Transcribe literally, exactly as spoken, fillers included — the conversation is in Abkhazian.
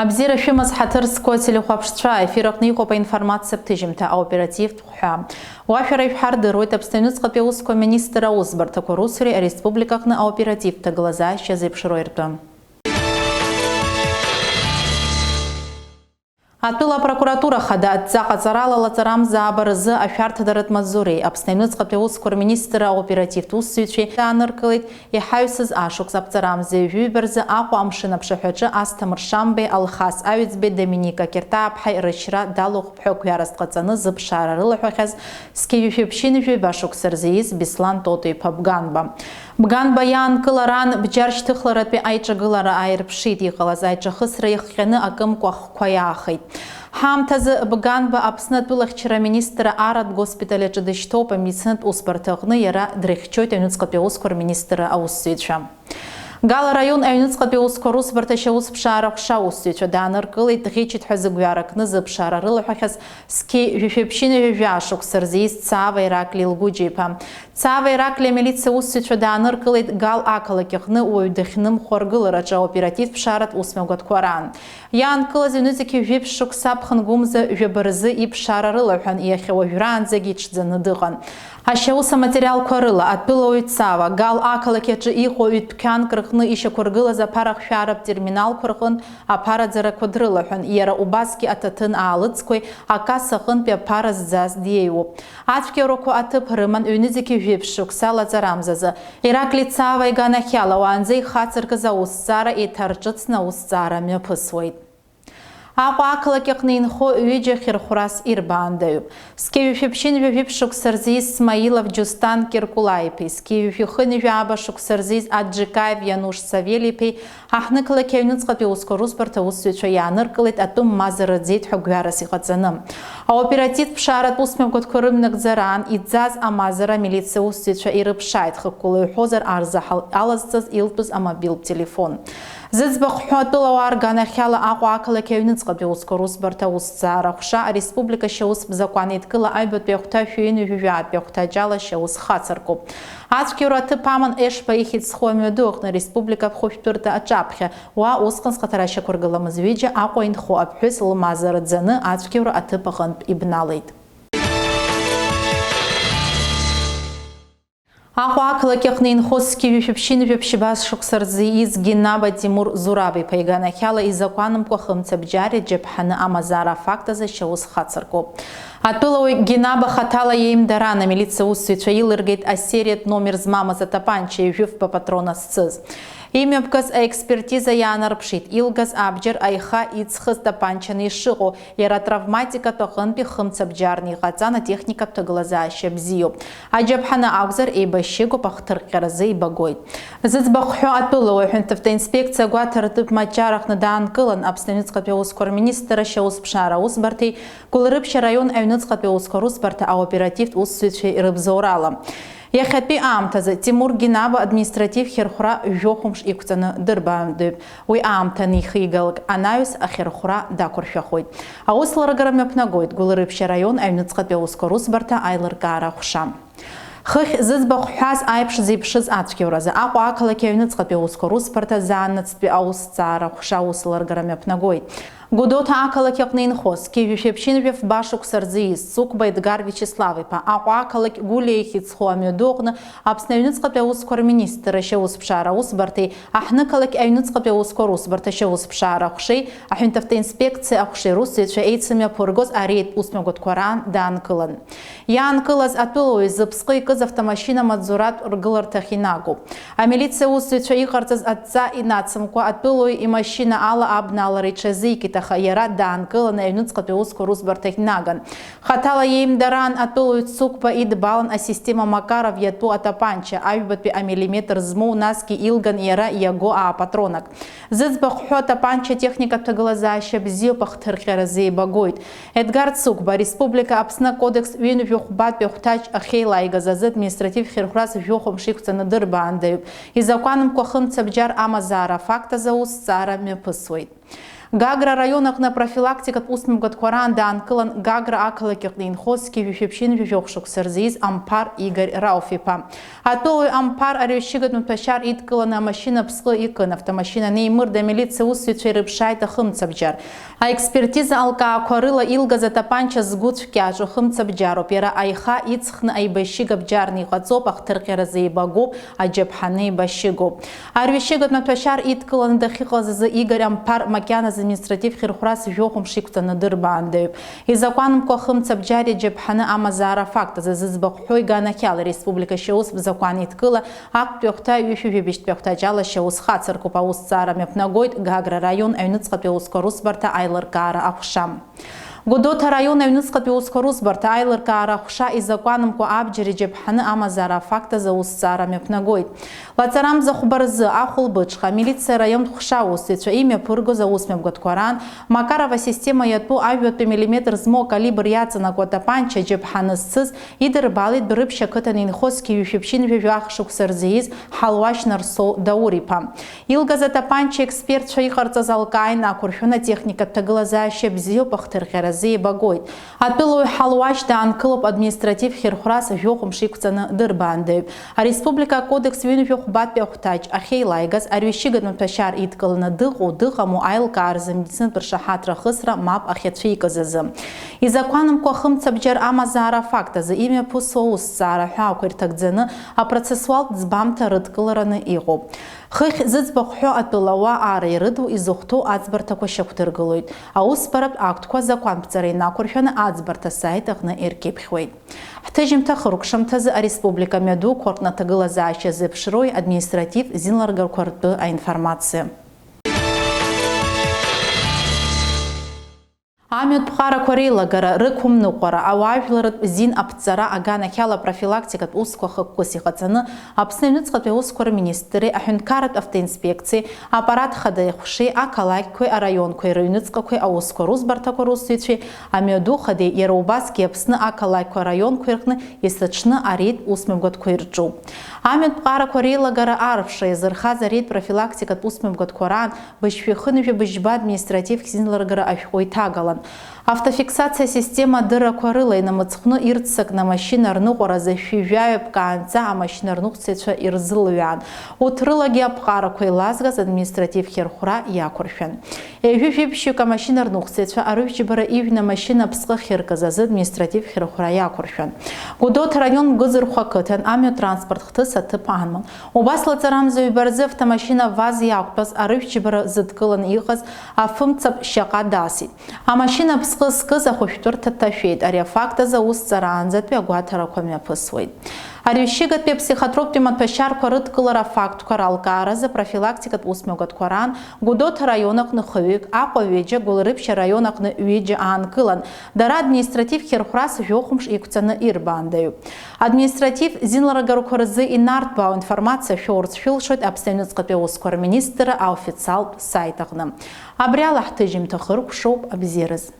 Абзиара шәымаз, ҳаҭыр зқәу ателехәаԥшцәа, аефир аҟны иҟоуп аинформациатә ҭыжьымҭа, аоперативтә хҳәаа. Уа шәара ишәҳардыруеит Аԥсны аҩныҵҟатәи аусқәа министр аусбарҭақәа русуреи ареспублика аҟны аоперативтә ҭагылазаашьа зеиԥшроу ртәы. Атәыла апрокуратура хада адҵа ҟаҵарала лаҵарамзаабаразы ашәарҭадаратә маҵзуреи Аԥсны аҩныҵҟатәи аусқәа рминистр аоперативтә усзуҩцәеи ааныркылеит, иҳаҩсыз ашықәс аԥҵарамза ҩажәи ҩбаразы Аҟәа амшын аԥшаҳәаҿы Асҭамыр Шамбеи Алхас Аҩӡбеи Доминика Кьыртааԥҳаи рышьра далахәуп ҳәа гәҩарас дҟаҵаны зыԥшаара рылаҳәахьаз зқьи жәшәи ԥшьынҩажәи жәаба шықәса рзы ииз Беслан Тото-иԥа Бганба. Бганба иаанкылараан бџьар шьҭыхларатәи аиҿагылара ааирԥшит, иҟалаз аиҿахысра иахҟьаны акымкәа ахқәа иаахеит. Ҳаамҭазы Бганба Аԥсны атәылахьчара аминистр аратә госпиталь аҿы дышьҭоуп, амедицинатә усбарҭа аҟны иара дрыхьчоит аҩныҵҟатәи аусқәа рминистр аусзуҩцәа. Гал араион аҩныҵҟатәи аусқәа русбарҭа ашьаусԥшаара аҟәша аусзуҩцәа дааныркылеит, дӷьычит ҳәа зыгәҩара кны зыԥшаара рылаҳәахьаз зқьи жәшәи ԥшьынҩажәи жәаа шықәса рзы ииз Цава Ираклий Лгәыџьа-иԥа. Цава Ираклий амилициа усзуҩцәа дааныркылеит Гал ақалақь аҟны уаҩ дахьнымхо аргылараҿы аоперативтә ԥшааратә усмҩаԥгатәқәа раан. Иаанкылаз ҩнызқьи жәиԥшь шықәса ԥхынгәымза жәаба рзы иԥшаара рылаҳәан, иахьа уажәраанӡагьы иҽӡаны дыҟан. Ашьаус аматериалқәа рыла, атәылауаҩ Цава Гал ақалақь аҿы иҟоу ҩ-дәқьанк рҟны ишьақәыргылаз аԥарахшәааратә терминалқәа рҟынтә аԥараӡарақәа дрылаҳәан, иара убасгьы аҭаҭын аалыҵқәеи акасса аҟынтәи аԥара зӡаз диеиуоуп. Ацәгьарақәа аҭыԥ рыман ҩнызқьи жәиԥшь шықәса лаҵарамзазы. Ираклий Цава иганахьала уаанӡа ихацыркыз аусҭҵаара еиҭарҿыцны аусҭҵаара мҩаԥысуеит. Аҟәа ақалақь аҟны инхо ҩыџьа хьырхәрас ирбаандаҩуп. Зқьи жәшәи ԥшьынҩажәи жәиԥшь шықәса рзы ииз Смаилов Џьусҭан Кьыркәлаиԥеи, зқьи жәшәи хынҩажәи ааба шықәса рзы ииз Аџьыкаев Иануш Савелиԥеи аҳҭнықалақь аҩныҵҟатәи аусқәа русбарҭа аусзуҩцәа иааныркылеит атәым мазара рӡеит ҳәа гәҩарас иҟаҵаны. Аоперативтә ԥшааратә усмҩаԥгатәқәа рымнагӡараан иӡаз амазара амилициа усзуҩцәа ирыԥшааит, хықәкыла иҳәозар, арзаҳал алазҵаз илтәыз амобилтә телефон. Зыӡбахә ҳәо атәылауаа рганахьала Аҟәа ақалақь аҩныҵҟатәи аусқәа русбарҭа аусҭҵаара аҟәша ареспублика ашьаустә закәан еидкыла аҩбатәи ахәҭа шәи ҩынҩажәи жәаатәи ахәҭаҷ ала ашьаус хацыркуп. Ацәгьоура аҭыԥ аман Ешба ихьӡ зху амҩаду аҟны ареспубликатә хәышәтәырҭа аҿаԥхьа, уа усҟан зхаҭара шьақәыргыламыз ҩыџьа Аҟәа инхо аԥҳәыс лмазара ӡаны ацәгьоура аҭыԥ аҟынтә ибналеит. Аҟәа ақалақь аҟны инхо зқьи жәшәи ԥшьынҩажәи ԥшьба шықәса рзы ииз Гинаба Тимур Зураб-иԥа иганахьала изакәанымкәа хымцабџьари аџьаԥҳаны амазара афакт азы ашьаус хацыркуп. Атәылауаҩ Гинаба хаҭала иеимдараан амилициа усзуҩцәа илыргеит асериатә номер змамыз атапанча ҩажәи фба патрон азцыз. Имҩаԥгаз аекспертиза иаанарԥшит, илгаз абџьар аиха иҵхыз тапанчаны ишыҟоу, иара атравматикатә аҟынтәи хымцабџьарны иҟаҵан, атехникатә ҭагылазаашьа бзиоуп. Аџьаԥҳаны акәзар, еибашьыгоуп, ахҭырҟьаразы ибагоит. Зыӡбахә ҳәо атәылауаҩ аҳәынҭавтоинспекциа агәаҭаратәы маҷараҟны даанкылан, Аԥсны аҩныҵҟатәи аусқәа рминистрра ашьаусԥшаара аусбарҭеи Гәылрыԥшь араион аҩныҵҟатәи аусқәа русбарҭа аоперативтә усзуҩцәеи рыбзоурала. Иахьатәи аамҭазы Тимур Гинаба административ хьырхәра жәохәымш иқәҵаны дырбаандоуп. Уи аамҭа анихигалак, анаҩс ахьырхәра дақәыршәахоит. Аус ларгара мҩаԥнагоит Гәылрыԥшь араион аҩныҵҟатәи аусқәа русбарҭа аилыркаара аҟәша. Хыхь зыӡбахә ҳәаз аиԥш зеиԥшыз ацәгьауразы Аҟәа ақалақь аҩныҵҟатәи аусқәа русбарҭа заанаҵтәи аусҭҵаара аҟәша аус ларгара мҩаԥнагоит. Гәдоуҭа ақалақь аҟны инхо, зқьи жәшәи ԥшьынҩажәи фба шықәса рзы ииз Цуқба Едгар Виачеслав-иԥа, Аҟәа ақалақь Гәлиа ихьӡ зху амҩаду аҟны Аԥсны аҩныҵҟатәи аусқәа рминистрра ашьаусԥшаара аусбарҭеи аҳҭнықалақь аҩныҵҟатәи аусқәа русбарҭа ашьаусԥшаара аҟәшеи аҳәынҭавтоинспекциа аҟәшеи русзуҩцәа еицымҩаԥыргоз ареид усмҩаԥгатәқәа раан даанкылан. Иаанкылаз атәылауаҩ зыԥсҟы икыз автомашьына амаҵзуратә ргыларҭахь инагоуп. Амилициа усзуҩцәа иҟарҵаз адҵа инацымкәа, атәылауаҩ имашьына ала абналара иҽазикит, аха иара даанкыланы аҩныҵҟатәи аусқәа русбарҭахь днаган. Хаҭала иеимдараан атәылауаҩ Цуқба идбалан асистема Макаров иатәу атапанча, аҩбатәи амиллиметр змоу, насгьы илган иара иаго аапатронак. Зыӡбахә ҳәо атапанча атехникатә ҭагылазаашьа бзиоуп, ахҭырҟьаразы еибагоит. Едгар Цуқба, Республика Аԥсны акодекс ҩынҩажәи хәбатәи ахәҭаҷ ахьеилаигаз азы административ хьырхәрас жәохә мшы иқәҵаны дырбаандаҩуп. Изакәанымкәа хымцабџьар амазаара афакт азы аусҭҵаара мҩаԥысуеит. Гагра араион аҟны апрофилактикатә усмҩаԥгатәқәа раан даанкылан Гагра ақалақь аҟны инхо зқьи жәшәи ԥшьынҩажәи жәохә шықәса рзы ииз Амԥар Игорь Рауф-иԥа. Атәылауаҩ Амԥар арҩашьыгатә маҭәашьар идкыланы амашьына аԥсҟы икын, автомашьына анеимырда амилициа аусзуҩцәа ирыԥшааит ахымцабџьар. Аекспертиза алкаақәа рыла илгаз атапанча згәы цәгьаҿу хымцабџьароуп, иара аиха иҵхны аибашьыга бџьарны иҟаҵоуп, ахҭырҟьаразы еибагоуп, аџьаԥҳаны еибашьыгоуп. Арҩашьыгатә маҭәашьар идкыланы дахьыҟаз азы Игорь Амԥар макьаназы административ хьырхәрас жәохә мшы иқәҵаны дырбаандаҩуп. Изакәанымкәа хымцабџьари аџьаԥҳани амазаара афакт азы зыӡбахә ҳәоу иганахьала ареспублика ашьаустә закәан еидкыла актәи ахәҭа ҩышәи жәибжьтәи ахәҭаҷ ала ашьаус хацыркуп. Аусҭҵаара мҩаԥнагоит Гагра араион аҩныҵҟатәи аусқәа русбарҭа аилыркаара аҟәша. Гәдоуҭа араион аҩныҵҟатәи аусқәа русбарҭа аилыркаара аҟәша изакәанымкәа абџьар иџьаԥҳаны амазаара афакт азы аусҭҵаара мҩаԥнагоит. Лаҵарамза хәба рзы ахәылбыҽха амилициа араионтә ҟәша аусзуҩцәа имҩаԥыргоз аусмҩаԥгатәқәа раан Макаров асистема иатәу ажәлантәи миллиметр змоу акалибр иаҵанакуа атапанча аџьаԥҳаны зцыз идырбалеит Дәрыԥшь ақыҭан инхо зқьи жәшәи ԥшьынҩажәи жәаха шықәса рзы ииз Ҳалуашь Нарсоу Даур-иԥа. Илгаз атапанча аекспертцәа иҟарҵаз алкааин ақәыршәаны атехникатә ҭагылазаашьа бзиоуп, ахҭырҟьаразы еибагоит. Атәылауаҩ Ҳалуашь даанкылоуп административ хьырхәрас жәохә мшы иқәҵаны дырбаандаҩуп. Ареспублика акодекс ҩынҩажәи хәбатәи ахәҭаҷ ахьеилаигаз арҩашьыгатә маҭәашьар идкыланы дыҟоу, дыҟаму аилкааразы амедицинатә ршаҳаҭра ахысра мап ахьацәикыз азы. Изакәанымкәа хымцабџьар амазаара афакт азы имҩаԥысуа аусҭҵаара аҳәаақәа ирҭагӡаны апроцессуалтә ӡбамҭа рыдкылараны иҟоуп. Хыхь зыӡбахә ҳәо атәылауаа аара ирыду изыхәҭоу аӡбарҭақәа шьақәдыргылоит. Аусбаратә актқәа закәанԥҵара инақәыршәаны аӡбарҭа асаит аҟны иркьыԥхьуеит. Ҳҭыжьымҭа хыркәшамҭазы ареспублика мҩадуқәа рҟны аҭагылазаашьа зеиԥшроуи административ зинларгақәа ртәы аинформациа. Амҩатә ԥҟарақәа реилагара, рықәымныҟәара, ауаажәларратә зин аԥҵара аганахьала профилактикатә усқәа хықәкыс иҟаҵаны, Аԥсны аҩныҵҟатәи аусқәа рминистрреи аҳәынҭқарратә автоинспекциеи, аппарат хада аҟәшеи, ақалақьқәеи араионқәеи рыҩныҵҟақәеи аусқәа русбарҭақәа русзуҩцәеи, амҩаду хадеи, иара убасгьы Аԥсны ақалақьқәа раионқәеи рҟны есыҽны ареид усмҩаԥгатәқәа ирҿуп. Амҩатә ԥҟарақәа реилагара арԥшра иазырхаз ареид профилактикатә усмҩаԥгатәқәа раан быжьшәи хынҩажәи быжьба административтә зинларгара ашәҟәы иҭагалан. Автофиксациа система адыррақәа рыла инамыцхәны ирццакны амашьына рныҟәаразы шәи жәаҩа ԥкаанӡа амашьына рныҟәцаҩцәа ирзылҩаан. Урҭ рылагьы аԥҟарақәа еилазгаз административ хьырхәра иақәыршәан. Ҩажәи жәибжьҩык амашьына рныҟәцаҩцәа арыжәтә џьбара ижәны амашьына аԥсҟы ахьыркыз азы административ хьырхәра иақәыршәан. Гәдоуҭа араион Гәыӡырхәа ақыҭан амҩатранспорт хҭыс аҭыԥ аман. Убас лаҵарамза ҩба рзы автомашьына ВАЗ иақәтәаз арыжәтә џьбара зыдкыланы иҟаз афымцаԥ шьаҟа дасит. Амашьына аԥсҟы зкыз ахәышәтәырҭа ҭашәеит. Ари афакт азы аусҭҵаараанӡатәи агәаҭарақәа мҩаԥысуеит. Арҩашьыгатәи аԥсихотроптәи маҭәашьарқәа рыдкылара афактқәа ралкааразы профилактикатә усмҩаԥгатәқәа раан Гәдоуҭа араион аҟны хҩык, Аҟәа ҩыџьа, Гәылрыԥшь араион аҟны ҩыџьа аанкылан, дара административ хьырхәрас жәохә мшы иқәҵаны ирбаандаҩуп. Административ зинларгарақәа рзы инарҭбаау информациа шәоурц шәылшоит Аԥсны аҩныҵҟатәи аусқәа рминистрра аофициалтә саит аҟны. Абри ала ҳҭыжьымҭа хыркәшоуп, абзиараз.